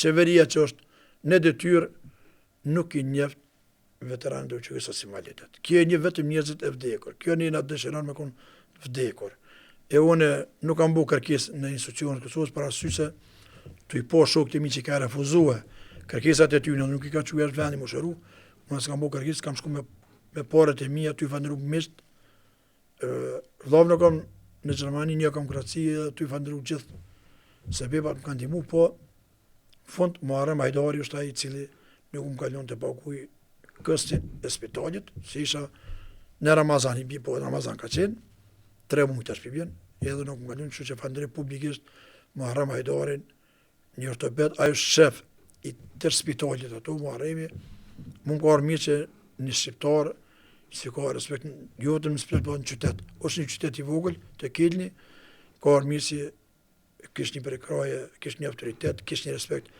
Qeveria që është në detyrë nuk i njeh veteranët e UÇK-së as invalidët. Kjo e njeh vetëm njerëzit e vdekur. Kjo një na dëshiron me kon vdekur. E unë nuk kam bu kërkesë në institucionet e Kosovës për arsye se tu i po shokët e mi që i ka refuzue kërkesat e tyre nuk i ka çu jashtë vendi mu shëru, unë s'kam bu kërkesë, kam shku me paret e mia, tu i falënderu miqt, vllavën e kam në Gjermani, një kam në Kroaci, edhe tu i falënderu gjithë sebepat më kanë ndihmu, po në fund Muharrem Hajdari është ai i cili nuk më ka lënë të paguaj këstin e spitalit, se isha në Ramazan, i bi, po në Ramazan ka qenë, 3 muaj tash pi bjen, edhe nuk më ka lënë, kështu që falënderoj publikisht Muharrem Hajdarin, një ortoped, ai është shef i tërë spitalit ato, Muharremi, mu më ka ardhur mirë që një shqiptar si ka respekt, jo vetëm në spital, po në qytet. Është një qytet i vogël, të Kelni, ka ardhur mirë si kish një përkraje, kish një autoritet, kish një respekt.